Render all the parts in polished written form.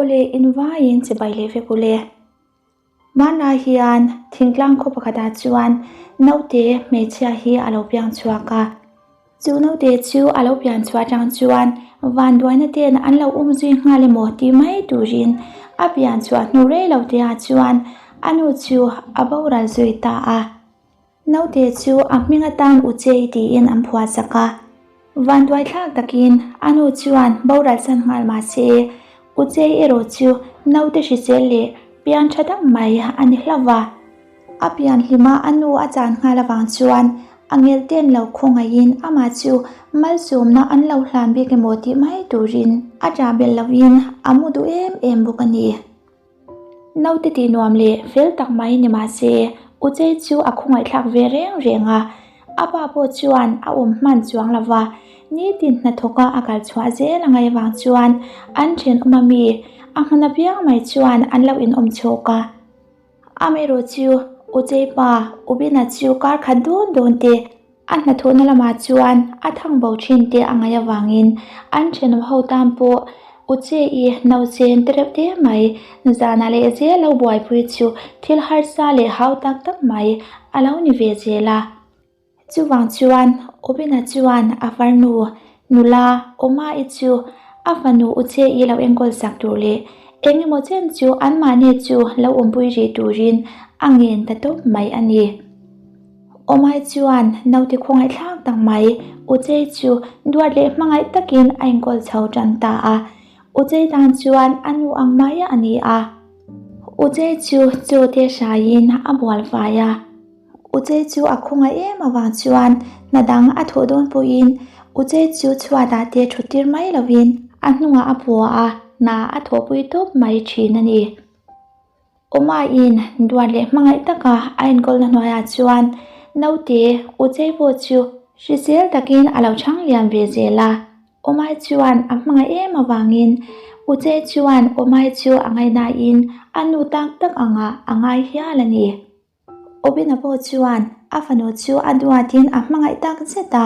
Awle invaiin chibai leh vek ule. Hmanlai hian thingtlang khaw pakhatah chuan naute hmeichhia hi a lo piang chhuak a. Chu naute chu a lo pian chhuah atang chuan vanduaina ten an lo um zui nghal emaw tih mai turin a pian chhuah hnu rei lo te ah chuan a nu chu a boral zui ta a. Naute chu a hming atan U Chei tiin an phuah sak a. Vanduai thlak takin a nu chuan boral san nghal mah se, U Chei erawh chu naute hrisel leh pian tha tak mai a ni hlauh va. A pian hlima a nu a chan nghal avang chuan a ngel ten lo khawngaihin amah chu malsawmna an lo hlan bik emaw tih mai turin a ṭah belh lohin a mu duh em em bawk a ni. Naute tih nuam leh fel tak mai ni mah se, U Chei chu a khawngaihthlak ve reng reng a, a pa pawh chuan a awm hman chuang lo va, nitin hnathawka a kal chhuah zel a ngaih avang chuan an thenawm ami a hmun apiang mai chuan an lo inawm chhawk a. Amaherawh chu U Chei pa U Bina chu kar khat dawn dawn te a hnathawhna lamah chuan a thang bo thin te a ngaih avangin an thenawm ho tan pawh U Chei nausen te reuh te mai zanah leh zel lo buaipui chu thil harsa leh hau tak tak mai a lo ni ve zel a. Chuvang chuan Obina chuan a farnu nula Awma-i chu a fanu U Che-i lo enkawl sak tur leh eng emaw chen chu anmahni chu lo awmpui rih turin a ngen ta tawp mai a ni. Awma-i chuan naute khawngaihthlak tak mai U Che-i chu duat leh hmangaih takin a enkawl chho tan ta a, U Che-i tan chuan a nu ang mai a ni a. U Che-i chu chaw te hraiin a bual fai a. U Che chu a khawngaih em avang chuan hna dang a thawh dawn pawhin U Che chu chhuatah te thut tir mai lovin a hnungah a pua a, hna a thawhpui tawp mai thin a ni. Awmaiin duat leh hmangaih taka a enkawlna hnuaiah chuan naute U Che pawh chu hrisel takin a lo chhang lian ve zel a. Awmai chuan a hmangaih em avangin U Che chuan Awmai chu a ngaihnain a nu tak tak angah a ngai hial a ni. Obina pawh chuan a fanu chu a duatin a hmangaih tak zet a,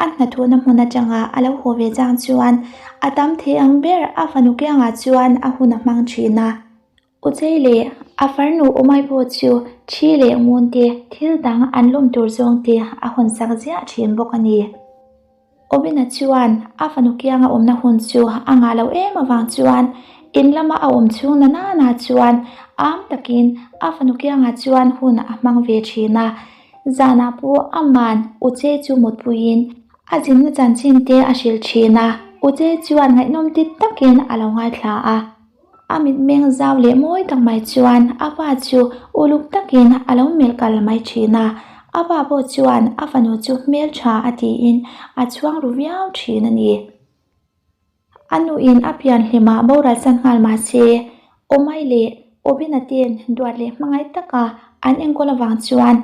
a hnathawhna hmun atanga a lo haw ve chang chuan a tam thei ang ber a fanu kiangah chuan a hun a hmang thin a. Uchei leh a farnu Umai pawh chu thi leh ngun te thil dang an lawm tur zawng te a hawnsak ziah thin bawk a ni. Obina chuan a fanu kianga awmna hun chu a ngah lo em avang chuan in lama a awm chhung na nana chuan am takin a fanu kiangah chuan hun a hmang ve thin a. Zanah pawh aman Uche chu mutpuiin a zinna chanchin te a hrilh thin a, Uche chuan ngaihnawm ti takin a lo ngaithla a. A mitmeng zau leh mawi tak mai chuan a pa chu uluk takin a lo melh kal mai thin a, a pa pawh chuan a fanu chu hmeltha a tiin a chhuang ru viau thin a ni. A nuin a pian hlimah boral san nghal mah se, Awmai leh Obina ten duat leh hmangaih taka an enkawl avang chuan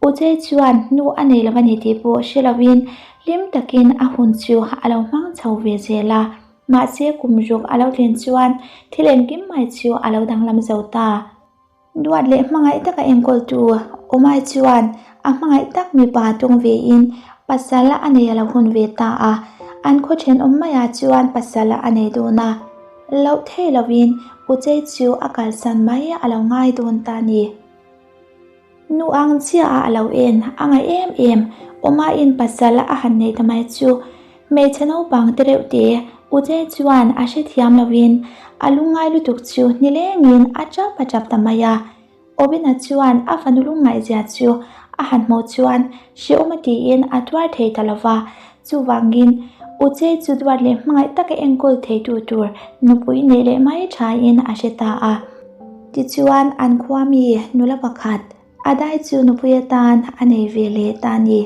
Ujay chuan nu a nei lo a ni tih pawh hre lovin hlim takin a hun chu a lo hmang chho ve zel a. Mahse kum ruk a lo thlen chuan thil engkim mai chu a lo danglam zo ta. Duat leh hmangaih taka enkawltu Awmai chuan a hmangaih tak mipa tung vein pasal a nei a lo hun ve ta a, an khaw thenawm maiah chuan pasal a nei dawn a. Loh thei lovin Uchei chu a kalsan mai a lo ngai dawn ta ni. Nu ang chiah a lo en a ngaih em em, Awmain pasal a han nei ta mai chu hmeichhe naupang te reuh te Ute chuan a hrethiam lovin a lungngai lutuk chu nilengin a tap a tap ta mai a. Obina chuan a fanu lungngaihzia chu a han hmuh chuan hrehawm a tiin a tuar thei ta lova, chuvangin Ute chu duat leh hmangaih taka enkawl theitu tur nupui neih leh mai thain a hre ta a. Tichuan, an khua mi nula pakhat, Adai chu nupui atan a nei ve leh ta a ni.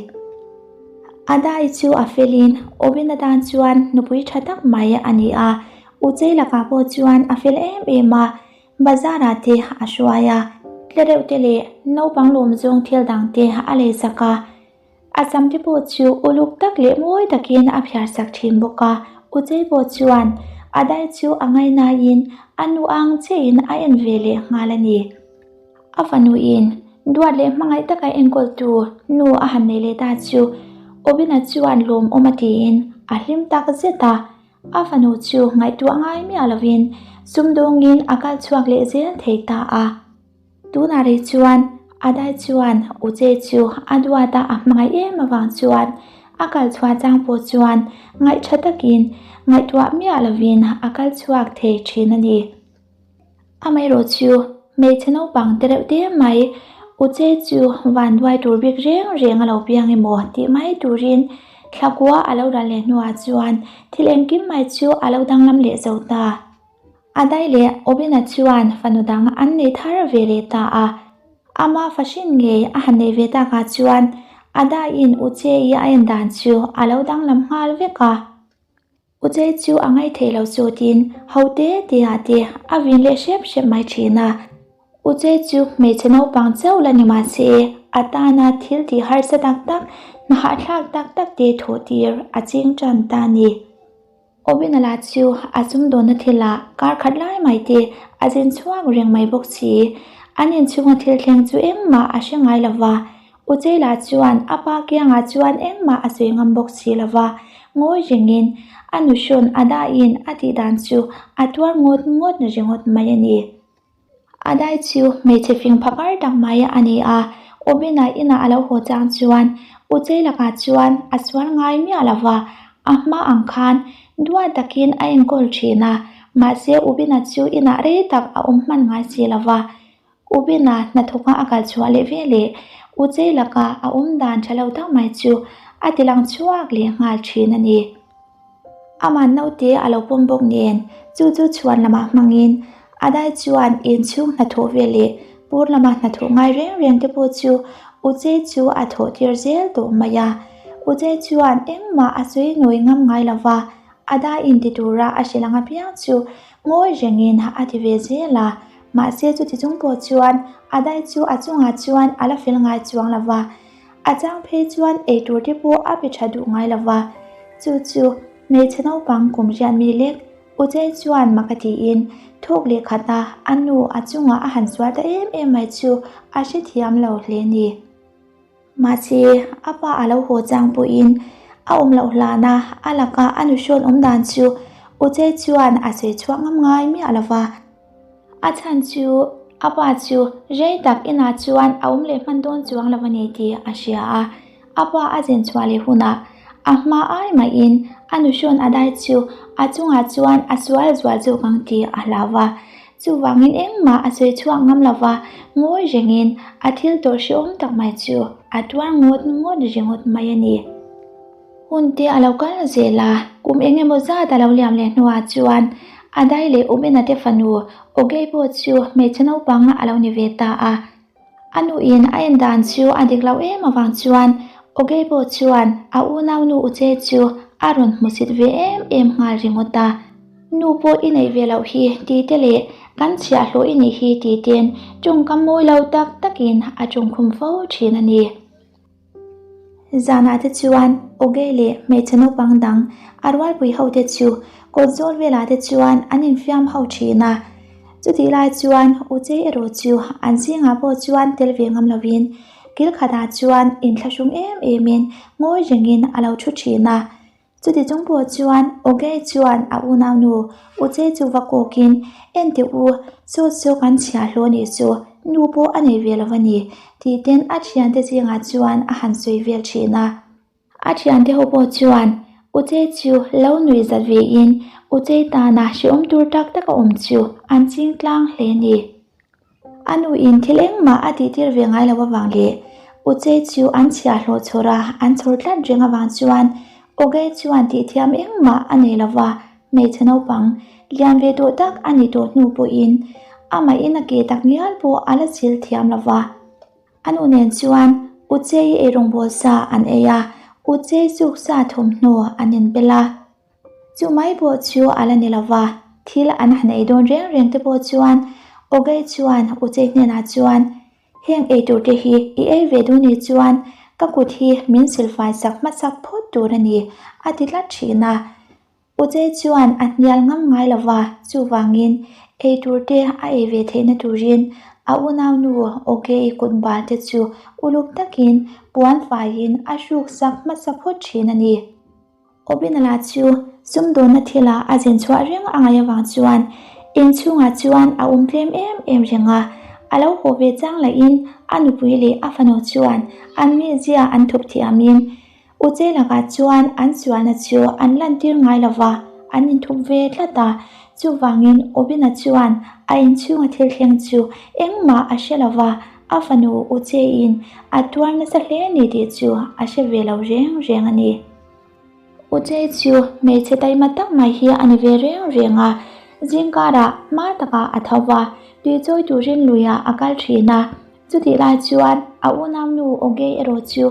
Adai chu a felin Obin atan chuan nupui tha tak mai a ni a, Uchei lakah pawh chuan a fel em em a, bazarah te a hruai a, tlereuh te leh naupang lawm zawng thil dang te a leisak a. A sam te pawh chu uluk tak leh mawi takin a phiar sak thin bawk a, Uchei pawh chuan a dai chu a ngainaiin a nu ang chiahin a en ve leh nghal a ni. A fanuin duat leh hmangaih taka enkawltu nu a han nei leh ta chu Obina chuan lawmawm a tiin a hlim tak zet a, a fanu chu ngaihtuah ngai miah lovin Sumdawngin a kal chhuak leh zel thei ta a. Tunah rih chuan Adai chuan Uche chu a duat a a hmangaih em avang chuan a kal chhuah chang pawh chuan ngaihtha takin ngaihtuah miah lovin a kal chhuak thei thin a ni. Amaherawh chu hmeichhe naupang te reuh te mai Uche chu vanduai tur bik reng reng a lo piang emaw tih mai turin thlakua a lo ral leh hnuah chuan thil engkim mai chu a lo danglam leh zo ta. Adai leh Obina chuan fanu dang an nei thar ve leh ta a. Ama fahrin ngei a han nei ve takah chuan Adaiin Uche-i a en dan chu a lo danglam nghal vek a. Uche chu a ngaithei lo chutin ho te te ah te a vin leh hrep hrep mai thin a. Uche chu hmeichhe naupang chauh la ni mah se a tana thil tih harsa tak tak, hna hahthlak tak tak te thawh tir a ching tan ta a ni. Obinala chu a sumdawnna thilah kar khat lai mai te a zin chhuak reng mai bawk si. An inchhunga thil thleng chu engmah a hre ngai lo va, Ucheila chuan a pa kiangah chuan engmah a sawi ngam bawk si lo va, ngawi rengin a nuhrawn a dahin a tih dan chu a tuar ngawt ngawt ringawt mai a ni. A dai chu hmeichhe fing phakar tak mai a ni a, Obina inah a lo haw chang chuan Uchei lakah chuan a sual ngai miah lo va, a hma ang khan duat takin a enkawl thin a, mahse Ubina chu inah rei tak a awm hman ngai si lo va, Ubina hnathawka a kal chhuah leh ve leh Uchei laka a awm dan tha lo tak mai chu a ti lang chhuak leh nghal thin a ni. Amah naute a lo pawm bawk nen chu chu chhuan lamah hmangin a dai chuan inchhung hnathawh ve leh pur lama hnathawh ngai reng reng te pawh chu Uchei chu a thawh tir zel tawh mai a. Uchei chuan engmah a sawi nawi ngam ngai lo va, a dai inti tura a hrilh ang apiang chu ngawi rengin a ti ve zel a. Mahse chuti chung pawh chuan a dai chu a chungah chuan a la fel ngai chuang lo va, a chang phei chuan eitur te pawh a pe tha duh ngai lo va. Chu chu hmeichhe naupang kum riat mi lek Ujay chuan mak a tiin thawk leh khat a, a nu a chungah a han sual ta em em mai chu a hrethiam lo hle ni. Mahse, a pa a lo haw chang pawhin a awm loh hlana a laka a nuhrawn awm dan chu Ujay chuan a sawi chhuak ngam ngai miah lo va. A chhan chu a pa chu rei tak inah chuan a awm leh hman dawn chuang lo a ni tih a hria a, a pa a zin chhuah leh hunah a hma ai mahin a nuhrawn a dai chu a chungah chuan a sual zual zawk ang tih a hlau va. Chuvangin engmah a sawi chhuak ngam lo va, ngawi rengin a thil tawrh hrehawm tak mai chu a tuar ngawt ngawt ringawt mai a ni. Hun te a lo kal zel a, kum eng emaw zat a lo liam leh hnuah chuan Adai leh Umena te fanu Ogei pawh chu hmeichhe naupang a lo ni ve ta a. A nuin a en dan chu a dik loh em avang chuan Ogei pawh chuan a unaunu Uche chu a rawn hmusit ve em em nghal ringawt a. Nu pawh i neih ve loh hi tih te leh kan chhiahhlawh i nih hi tih ten tawngkam mawi lo tak takin a tawngkhum fo thin a ni. Zanah te chuan Ogei leh hmeichhe naupang dang a rualpui ho te chu kawt zawl velah te chuan an infiam ho thin a. Chutih lai chuan Uchei erawh chu an zingah pawh chuan tel ve ngam lovin kil khatah chuan inthlahrung em emin ngawi rengin a lo thu thin a. Chuti chung pawh chuan Ogei chuan a unaunu Uchei chu va kawkin, Enteh u, chu chu kan chhiahhlawh nih chu, nu pawh a nei ve lo a ni, tih ten a thiante zingah chuan a han sawi vel thin a. A thiante ho pawh chuan Uchei chu lo nuih zat vein Uchei tana hrehawm tur tak tak a awm chu an ching tlang hle ni. A nuin thil engmah a tihtir ve ngai lo avang leh Uchei chu an chhiahhlawh chhawr a, an chhawr tlat reng avang chuan Ogei chuan tihthiam engmah a nei lo va, hmeichhe naupang lian ve tawh tak a nih tawh hnu pawhin amahin a ke tak ngial pawh a la chil thiam lo va. A nu nen chuan Uchei eirawngbawl sa an ei a, Uchei chuk sa thawmhnaw an inbel a. Chu mai pawh chu a la ni lo va, thil an han ei dawn reng reng te pawh chuan Ogei chuan Uchei hnenah chuan, Heng ei tur te hi i ei ve duh ni chuan ka kut hi min silfai sak hmasak phawt tur a ni, a ti tlat thin a. Uchei chuan a hnial ngam ngai lo va, chuvangin ei tur te a ei ve theihna turin a unaunu Ogei kut bal te chu uluk takin puan faiin a hruk sak hmasa phawt thin a ni. Obinala chu sumdawnna thilah a zen chhuah reng a ngaih avang chuan Inchhungah chuan a awm tlem em em reng a, a lo haw ve chang lahin a nupui leh a fanu chuan an mizia an thup thiamin Uche lakah chuan an sualna chu an lantir ngai lo va, an inthup ve tlat a. Chuvangin Obina chuan a inchhunga thil thleng chu engmah a hre lo va, a fanu Uchein a tuar nasa hle ni tih chu a hre ve lo reng reng a ni. Uche chu hmeichhe taima tak mai hi a ni ve reng reng a, zingkarah hma takah a tho va, tui chawi turin luiah a kal thin a. Chutih lai chuan a unaunu Ogei erawh chu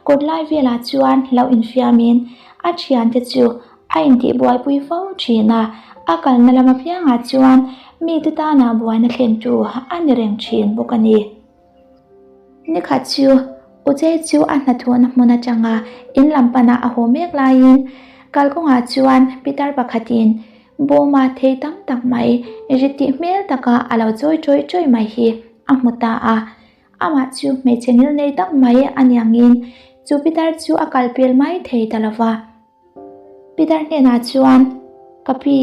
kawt lai velah chuan lo infiamin a thiante chu a intihbuaipui fo thin a, a kalna lam apiangah chuan mite tana buaina thlentu a ni reng thin bawk a ni. Nikhat chu Ujay chu a hnathawhna hmun atanga in lam pana a haw mek laiin kalkawngah chuan pitar pakhatin bawma thei tam tak mai ri tih hmel taka a lo chawi ṭawih ṭawih mai hi a hmu ta a. Amah chu hmeichhe ngilnei tak mai a niangin chu pitar chu a kal pel mai thei ta lo va. Pitar hnenah chuan, Ka pi,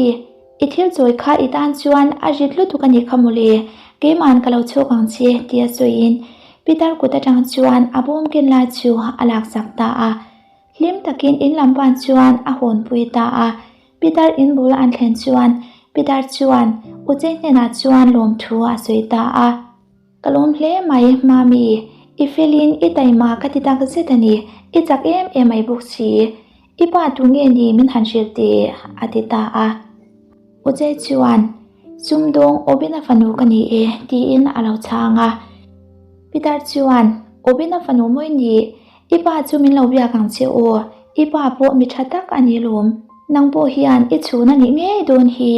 i thil chawi kha i tan chuan a rit lutuk a nih kha mawle, keima'n ka lo chhuak ang che, tia sawiin Pitar kut atang chuan a bawm ken lai chu a laksak ta a. Hlim takin in lam pan chuan a hawnpui ta a. Pitar in bul an thlen chuan Pitar chuan Uchei hnenah chuan lawmthu a sawi ta a. Ka lawm hle mai Mami, i felin i taima ka ti tak zet a ni, i chak em em mai bawk si. I pa tu nge ni min han hrilh teh a ti ta a. Ujay chuan, Sumdawng Obina fanu ka ni e tiin a lo chhang a. Pitar chuan, Obina fanu mawi ni, i pa chu min lo biak ang che aw, i pa pawh mi tha tak a ni lawm, nang pawh hian i chhun a nih ngei dawn hi,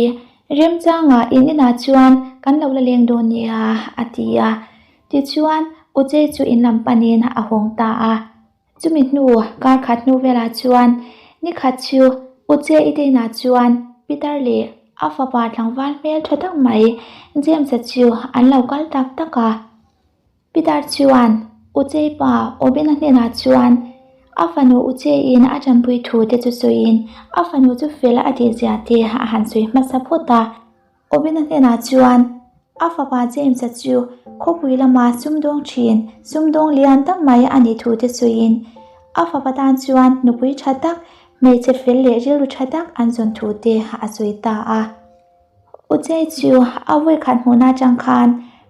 Remchangah in inah chuan kan lo la leng dawn nia, a ti a. Tichuan, Ujay chu in lam panin a hawng ta a. Chumi hnu, kar khat hnu velah chuan nikhat chu Ujay i te inah chuan Peter leh a fapa tlangval hmel tha tak mai James-a chu an lo kal tak tak a. Peter chuan Ujay pa Obina hnenah chuan a fanu Ujay-in a tanpui thu te chu sawiin a fanu chu fel a tih zia te a han sawi hmasa phawt a. Obina hnenah chuan a fapa James-a chu khawpui lama sumdawng thin, sumdawng lian tak mai a nih thu te sawiin a fapa tan chuan nupui tha tak, hmeichhe fel leh rilru tha tak an zawn thu te a sawi ta a. Ujay chu a vawikhat hmuhna atang khan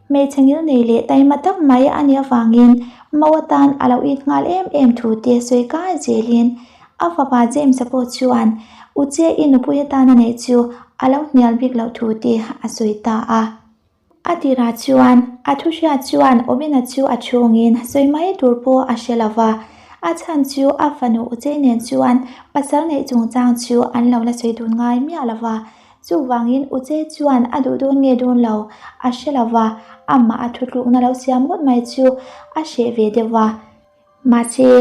hmeichhe ngilnei leh taima tak mai a nih avangin Mo atan a lo it nghal em em thu te sawi kai zelin a fapa James-a pawh chuan Ujay-i nupui atan a neih chu a lo hnial bik loh thu te a sawi ta a. A tirah chuan a thu hriat chuan Obina chu a chhungin sawi mai tur pawh a hre lo va, a chhan chu a fanu Ujay nen chuan pasal neih chungchang chu an lo la sawi dun ngai miah lo va. Chuvangin Ujay chuan a duh dawn nge dawn lo a hre lo va, amah a thutlukna lo siam ngawt mai chu a hreh ve deuh va. Mahse,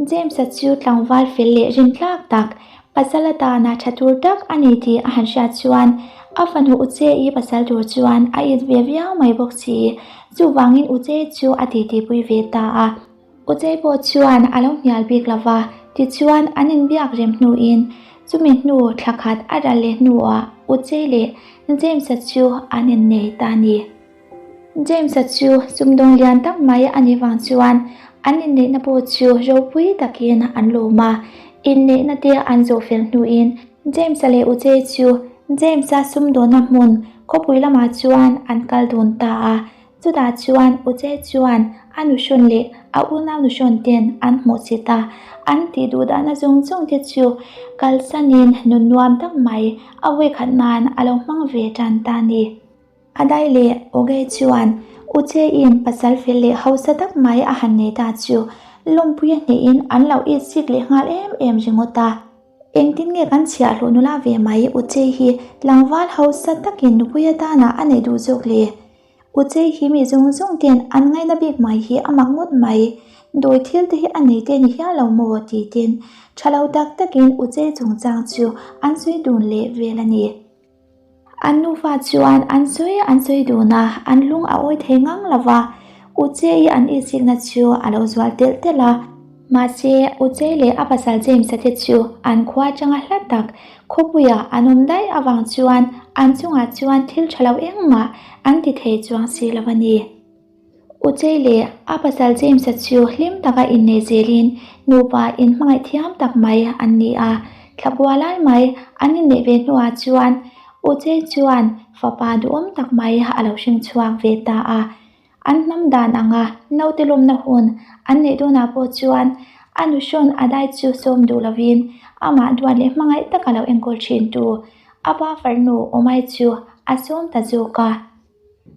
James-a chu tlangval fel leh rintlak tak, pasal atana tha tur tak a ni tih a han hriat chuan a fanu Uche-i pasal tur chuan a it ve viau mai bawk si. Chuvangin Uche chu a titipui ve ta a. Uche pawh chuan a lo hnial bik lo va, tichuan an inbiak rem hnuin chumi hnu thla khat a ral leh hnuah Uche leh James-a chu an innei ta a ni. James-a chu sumdawng lian tak mai a nih vang chuan an inneihna pawh chu ropui takin an lawm a. Inneihna te an zawh fel hnuin James-a leh Ujay chu James-a sumdawnna hmun khawpui lamah chuan an kal dun ta a. Chutah chuan Ujay chuan a nuhrawn leh a unau nuhrawn ten an hmuh chit a, an tih duh dahna zawng zawng te chu kalsanin nun nuam tak mai a vawikhat nan a lo hmang ve tan ta a ni. A dai leh Ogei chuan Uche-in pasal fel leh hausa tak mai a han nei ta chu lawmpuia hnehin an lo it sik leh nghal em em ringawt a. Engtin nge kan chhiahhlawh nula ve mai Uche hi tlangval hausa takin nupui atana a neih duh zawk le? Uche hi mi zawng zawng ten an ngaina bik mai hi a mak ngawt mai. Dawi thil te hi a nei te ni hial lo maw ti ten tha lo tak takin Uche chungchang chu an sawi dun leh vel a ni. An nufa chuan an sawi an sawi dun a, an lung a awi thei ngang lo va, Uche-i an insikna chu a lo zual telh telh a. Mahse, Uchei leh a pasal James-a te chu an khua atanga hla tak khawpuia an awm daih avang chuan an chungah chuan thil tha lo engmah an ti thei chuang si lo a ni. Uchei leh a pasal James-a chu hlim taka innei zelin nupa inhmangaih thiam tak mai an ni a, thlakua lai mai an inneih ve hnuah chuan Uchei chuan fapa duhawm tak mai a lo hring chhuak ve ta a. An hnam dan anga naute lawmna hun an neih dawnah pawh chuan a nuhrawn a dai chu sawm duh lovin amah duat leh hmangaih taka lo enkawl thintu a pa farnu Awmai chu a sawm ta zawk a.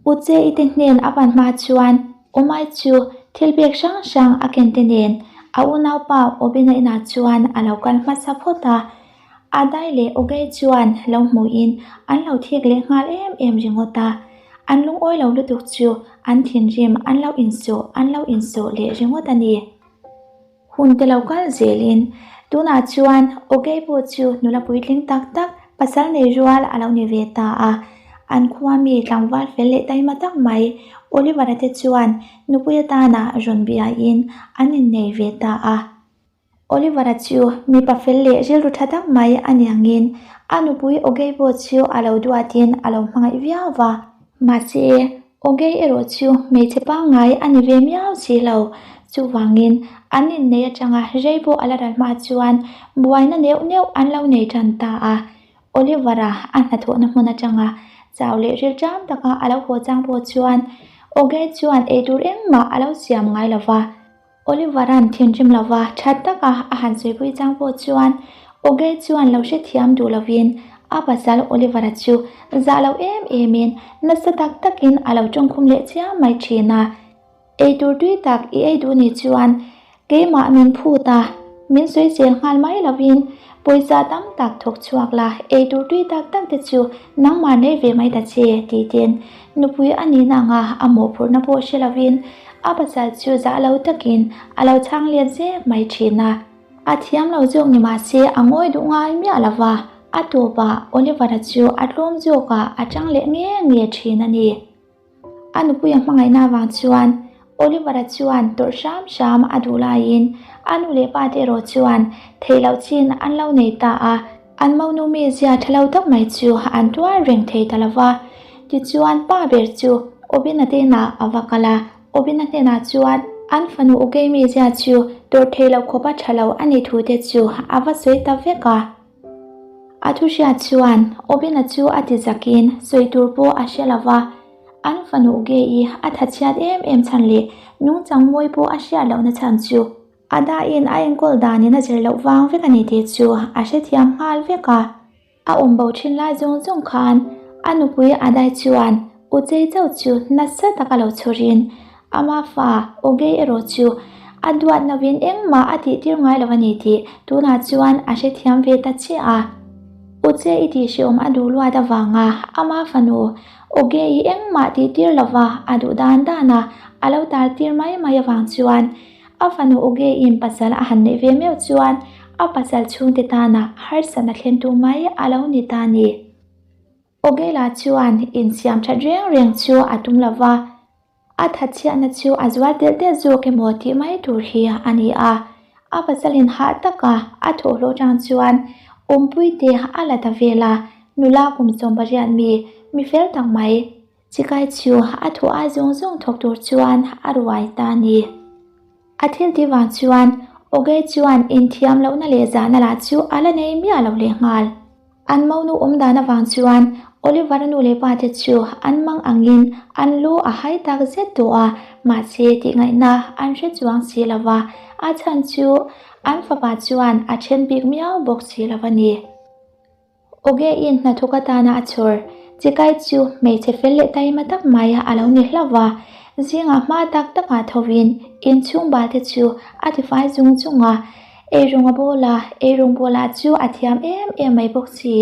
Uche-i te hnen a pan hma chuan Awmai chu thil pek hrang hrang a ken te nen a unaupa Obina inah chuan a lo kal hmasa phawt a. Adai leh Ogei chuan lo hmuhin an lo thik leh nghal em em ringawt a. An lungawi lo lutuk chu an thinrim an lo insawh an lo insawh leh ringawt a ni. Hun te lo kal zelin tunah chuan Ogei pawh chu nula puitling tak tak pasal nei rual a lo ni ve ta a. An khua mi tlangval fel leh taima tak mai Oliver-a te chuan nupui atana rawn biain an innei ve ta a. Oliver-a chu mipa fel leh rilru tha tak mai a ni angin a nupui Ogei pawh chu a lo duatin a lo hmangaih viau va. Mahse, Ogei erawh chu hmeichhe pangngai a ni ve miau si lo. Chuvangin, an innei atanga rei pawh a la ral hma chuan buaina neuh neuh an lo nei tan ta a. Oliver-a a hnathawhna hmun atanga chau leh rilṭam taka a lo haw chang pawh chuan Ogei chuan eitur engmah a lo siam ngai lo va. Oliver-a'n thinrim lova that taka a han sawipui chang pawh chuan Ogei chuan lo hrethiam duh lovin a pasal Oliver-a chu zah lo em emin nasa tak takin a lo tawngkhum leh chiam mai thin a. Eitur tui tak i ei duh ni chuan keimah min phut a, min sawisel nghal mai lovin pawisa tam tak thawk chhuak la, eitur tui tak tak te chu nangmah nei ve mai ta che tih ten nupui a nihna anga a mawhphurhna pawh hre lovin A pasal chu zah lo takin a lo chhang let zek mai thin a. A thiam lo zawk ni mah se a ngawi duh ngai miah lo va, a tawpah Oliver-a chu a tlawm zawkah a tang leh nge nge thin a ni. A nupuia hmangaihna avang chuan Oliver-a chuan tawrh hram hram a duh laiin a nu leh pa te erawh chuan theih loh chin an lo nei ta a. An monu mizia tha lo tak mai chu an tuar reng thei ta lo va. Tichuan pa ber chu Obina te inah a va kal a, Obina hnenah chuan an fanu Ugei mizia chu tawrh thei lo khawpa tha lo a nih thu te chu a va sawi ta vek a. A thu hriat chuan Obina chu a ti zakin sawi tur pawh a hre lo va. An fanu Ugei-i a thatchhiat em em chhan leh nungchang mawi pawh a hriat lohna chhan chu A dahin a enkawl danin a zir loh vang vek a ni tih chu a hrethiam nghal vek a. A awm bo thin lai zawng zawng khan a nupui Adai chuan Uchei chauh chu nasa taka lo chhurin ama fa Ogei erawh chu a duat lovin engmah a tihtir ngai lo a ni tih tunah chuan a hrethiam ve ta chiah a. Uchei i tihhriawm a duh luat avanga ama fanu Ogei engmah tihtir lova a duh dan dana a lo taltir mai mai avang chuan A fanu Ugeiin pasal a han neih ve meuh chuan a pasal chhungte tana harsatna thlentu mai a lo ni ta ni. Ugei-la chuan insiam that reng reng chu a tum lo va, a thatchhiatna chu a zual telh telh zawk emaw tih mai tur hi a ni a. A pasalin hah taka a thawhhlawh tang chuan awmpuite a la ta vel a, nula kum 18 mi, mi fel tak mai. Chikai chu a thu ai zawng zawng thawk tur chuan a ruai ta a ni. A thil tih vang chuan Ogei chuan inthiam lohna leh zahna lah chu a la nei miah lo leh nghal. An monu awm dan avang chuan Oliver-a nu leh pa te chu an mang angin an lu a hai tak zet tawh a, mahse tih ngaihna an hre chuang si lo va, a chhan chu an fapa chuan a then bik miau bawk si lo a ni. Oge-in hnathawk atana a chhawr chikai chu hmeichhe fel leh taima tak mai a lo ni hlauh va, zingah hma tak takah thovin inchhung bal te chu a tifai chung chung a, eirawng a bawl a, eirawng bawlah chu a thiam em em mai bawk si.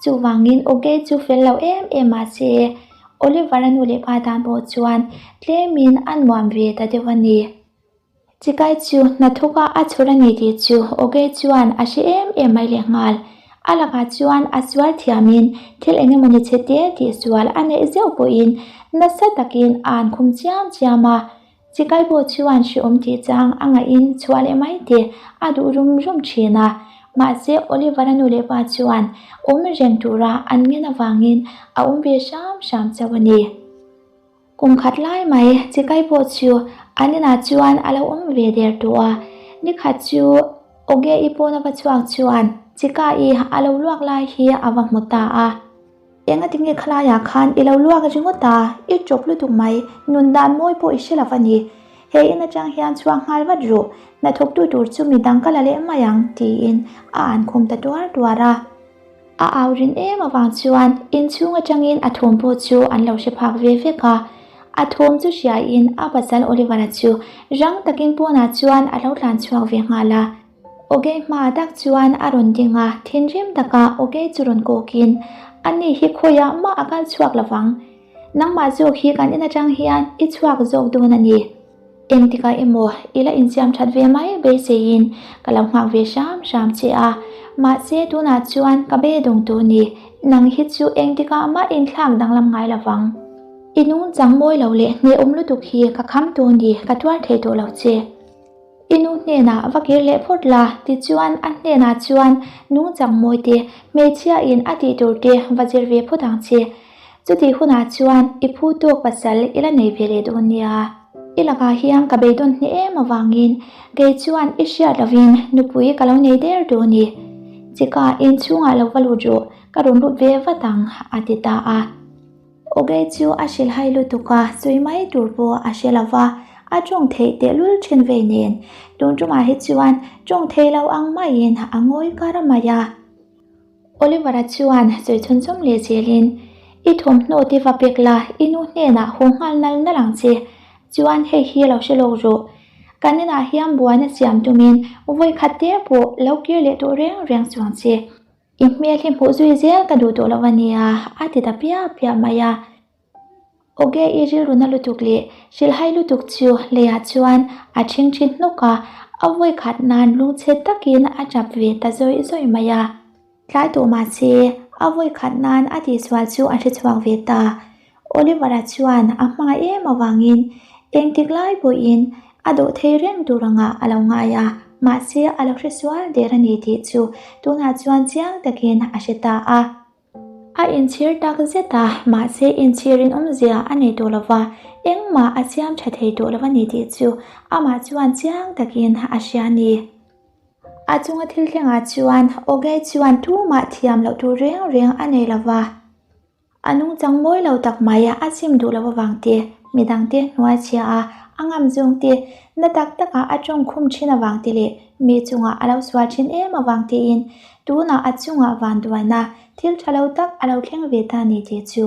Chuvangin Oge chu fel lo em em mah se, Oliver-a nu leh pa tan pawh chuan tlemin a nuam ve ta deuh a ni. Chikai chu hnathawka a chhawr a ni tih chu Ogei chuan a hre em em mai leh nghal. A lakah chuan a sual thiamin thil eng emawni chhe te tih sual a neih zeuh pawhin nasa takin a an khum chiam chiam a. Chikai pawh chuan hrehawm tih chang a ngaih-in chhuah leh mai te a duh rum rum thin a. Mahse, Oliver-a nu leh pa chuan awm reng tura an ngen avangin a awm ve hram hram chauh a ni. Kum khat lai mai Chikai pawh chu an inah chuan a lo awm ve der tawh a. Ni khat chu Oge-i pawn a va chhuak chuan Chikai a lo luak lai hi a va hmu ta a. Engati nge khalaiah khan i lo luak ringawt a, i ṭawp lutuk mai, nun dan mawi pawh i hre lo a ni. He in aṭang hian chhuak nghal vat rawh, hnathawktu tur chu mi dang ka la leh mai ang, tiin a an khum ta tuar tuar a. A au rin em avang chuan inchhung aṭangin a thawm pawh chu an lo hre phak ve vek a. A thawm chu hriain a pasal Oliver-a chu rang takin pawnah chuan a lo tlan chhuak ve nghal a. Ogei hma tak chuan a rawn ding a, thinrim taka Ogei chu rawn kawkin, Ani hi khawiah mah a kal chhuak lo vang. Nangmah zawk hi kan in atang hian i chhuak zawk dawn a ni. Engtikah emaw i la insiam that ve mai beiseiin ka lo nghak ve hram hram che a, mahse tunah chuan ka beidawng tawh ni, nang hi chu engtikah mah inthlak danglam ngai lo vang. I nungchang mawi lo leh hnehawm lutuk hi ka kham tawh ni, ka tuar thei tawh lo che. I nu hnenah va kir leh phawt la, tichuan a hnenah chuan nungchang mawi te, hmeichhia in a tih tur te va zir ve phawt ang che. Chutih hunah chuan i phu tawk pasal i la nei ve leh dawn nia. I lakah hian ka beidawn hneh em avangin kei chuan i hriat lovin nupui ka lo nei der dawn ni. Chika inchhungah lo va lut rawh, ka rawn lut ve vat ang, a ti ta a. Ogei chu a hrilhhai lutuk a, sawi mai tur pawh a hre lo va, a tawng theih tehlul thin vei nen. Tun tumah hi chuan tawng thei lo ang maiin a ngawi kar mai a. Oliver-a chuan sawi chhunchawm leh zelin, I thawmhnaw te va pek la, i nu hnenah haw nghal nal nal ang che. Chuan hei hi lo hre lawk rawh. Kan inah hian buaina siam tumin vawi khat te pawh lo kir leh tawh reng reng chuang che. I hmel hi hmuh zui zel ka duh tawh lo a nia, a ti ta piah piah mai a. Awge i rilru na lutuk leh hrilhhai lutuk chu leiah chuan a ṭhingṭhi hnawk a, a vawi khat nan lungchhe takin a ṭap ve ta zawih zawih mai a. Tlai tawh mahse, a vawi khat nan a tihsual chu a hre chhuak ve ta. Oliver-a chuan a hmangaih em avangin engtik lai pawhin a dawh thei reng tur angah a lo ngai a, mahse a lo hre sual der a ni tih chu tunah chuan chiang takin a hre ta a. A inchhir tak zet a, mahse inchhirin awmzia a nei tawh lo va, engmah a siam tha thei tawh lo a ni tih chu amah chuan chiang takin a hria a ni. A chunga thil thlengah chuan Ogay chuan tumah thiam loh tur reng reng a nei lo va. A nungchang mawi lo tak mai a chim duh loh avang te, midangte hnuai chhia a, a ngam zawng te, na tak taka a tawng khum thin avang te leh mi chungah a lo sual thin em avang tein tunah a chungah vanduaina thil tha lo tak a lo thleng ve ta ni tih chu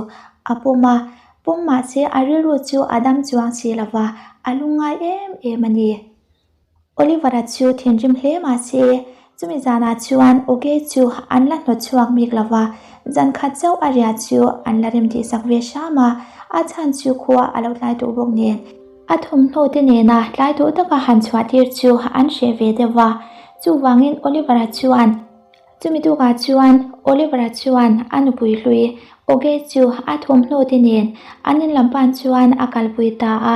a pawm a, pawm mahse a rilru chu a dam chuang si lova, a lungngai em em a ni. Oliver-a chu thinrim hle mah se, chumi zanah chuan Oge chu an la hnawt chhuak bik lo va, zan khat chauh a ria chu an la rem tih sak ve hram a, a chhan chu khua a lo tlai tawh bawk nen. A thawmhnaw te nena tlai tawh taka han chhuah tir chu an hreh ve deuh va, chuvangin Oliver-a chuan Chumi tukah chuan Oliver-a chuan a nupui hlui Oge chu a thawmhnaw te nen an in lam pan chuan a kalpui ta a.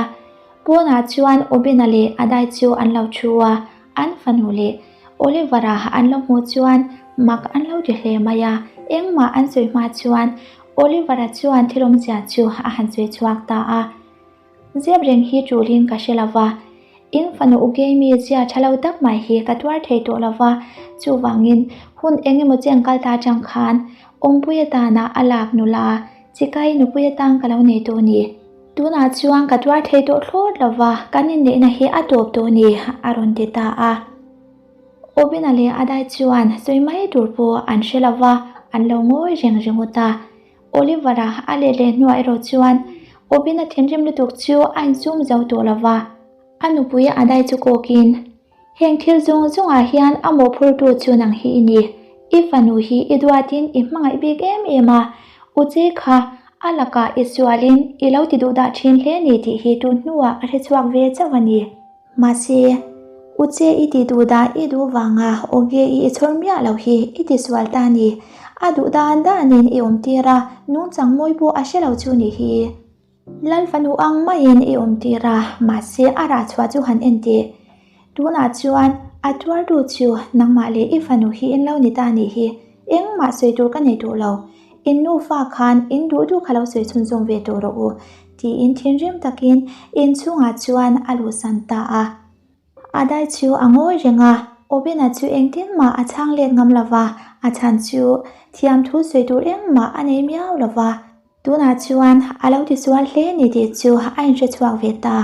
Pawnah chuan Obina leh Adai chu an lo thu a, an fanu leh Oliver-a an lo hmuh chuan mak an lo ti hle mai a. Engmah an sawi hma chuan Oliver-a chuan thil awmzia chu a han sawi chhuak ta a. Zep reng hi tulin ka hre lo va, in fanu Ugemi zia tha lo tak mai hi ka tuar thei tawh lo va, chuvangin hun eng emaw cheng kal ta atang khan awmpui atana a lak nula chikai nupui atang ka lo nei tawh ni. Tunah chuan ka tuar thei tawh thlawt lo va, kan inneihna hi a tawp tawh ni, a rawn ti ta a. Obina leh Adai chuan sawi mai tur pawh an hre lo va, an lo ngawi reng ringawt a. Oliver-a a let leh hnuah erawh chuan Obina thinrim lutuk chu a insum zo tawh lo va, a nupui a dai chu kawkin, Heng thil zawng zawngah hian a mawhphurtu chu nang hi i ni. I fanu hi i duatin i hmangaih bik em em a, u che kha a lakah i sualin i lo ti duh dah thin hle ni tih hi tun hnuah ka hrechhuak ve chauh a ni. Mahse, u che i ti duh dah i duh vanga awge i i chhawr miah lo hi i ti sual ta ni. A duh dan danin i awm tir a, nungchang mawi pawh a hre lo chu nih hi. Lal fanu ang maiin i awm tir a, mahse a rah chhuah chu han en teh. Tunah chuan a tuartu chu nangmah leh i fanu hi in lo ni ta nih hi, engmah sawi tur ka nei duh lo. In nufa khan in duh duh kha lo sawi chhunzawm ve tawh rawh u, tiin thinrim takin inchhungah chuan a luhsan ta a. A dai chu a ngawi reng a, Obina chu engtin mah a chhang let ngam lo va, a chhan chu thiam thu sawi tur engmah a nei miau lo va. Tunah chuan a lo tisual hle ni tih chu a inhre chhuak ve ta.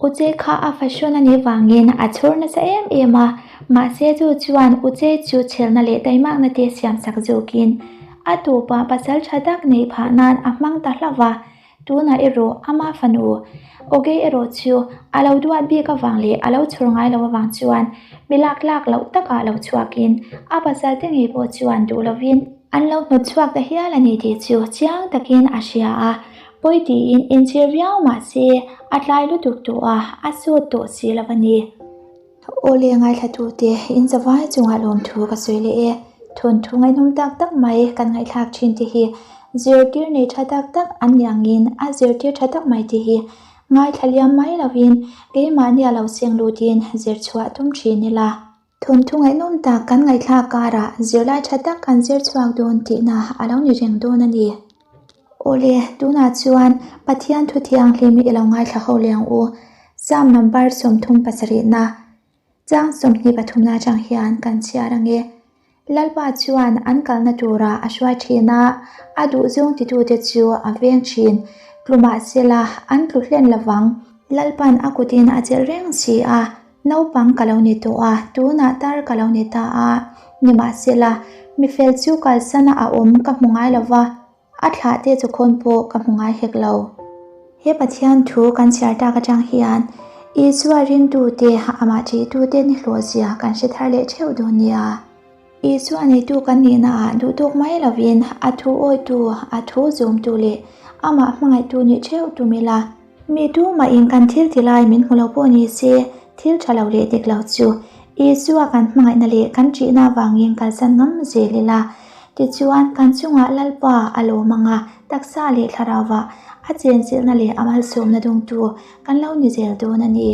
Uche kha a fashion a nih vangin a chhur nasa em em a, mahse chu chuan Uche chu chhelna leh taimakna te siamsak zawkin a tupah pasal tha tak neih phah nan a hmang ta hlauh va. Tunah erawh ama fanu Ogei erawh chu a lo duat bik avang leh a lo chhur ngai lo avang chuan mi lak lak loh takah lo chhuakin a pasal te ngei pawh chuan duh lovin an lo hnawt chhuak ta hial a ni tih chu chiang takin a hria a, pawi tiin inchhir viau mah se a tlai lutuk tawh a, a sut tawh si lo a ni. Awle ngaithlatute in zavai chungah lawmthu ka sawi leh e. Thawnthu ngaihnawm tak tak mai kan ngaihthlak thin te hi zirtir nei tha tak tak an ni angin a zirtir tha tak mai te hi ngaithla liam mai lovin keimahnia lo seng lutin zir chhuah tum thin ila. Thawnthu ngaihnawm tak kan ngaihthlak karah zirlai tha tak kan zir chhuak dawn tihna a lo ni reng dawn a ni. Awle, tunah chuan Pathian thu thianghlim i lo ngaithla ho leh ang u. Psalm number 37na chang 23na atang hian kan chhiar ang e. Lalpa chuan an kalna turah a hruai thin a, a duhzawng titute chu a veng thin. Tlu mahsela an tlu hlen lovang. Lalpan a kutin a chelh reng si a, Naupang ka lo ni tawh a, tunah tar ka lo ni ta a. Nimahsela, mifel chu kalsana a awm ka hmu ngai lo va, a thlah te chu khawn pawh ka hmu ngai hek lo. He Pathian thu kan chhiar tak atang hian Isua ringtute, amah ṭihtute ni hlawhzia kan hre thar leh ṭheuh dawn nia. Isua neitu kan nihnaah duhtawk mai lovin a thu awitu, a thu zawmtu leh amah hmangaihtu nih ṭheuh tum ila. Mi tumahin kan thil ti lai min hmu lo pawh ni se, thil ṭha lo leh dik lo chu Isua kan hmangaihna leh kan ṭihna avangin kalsan ngam zel ila. Tichuan, kan chungah Lalpa a lawm anga taksa leh thlarauva a chenchilhna leh a malsawmna dawngtu kan lo ni zel dawn a ni.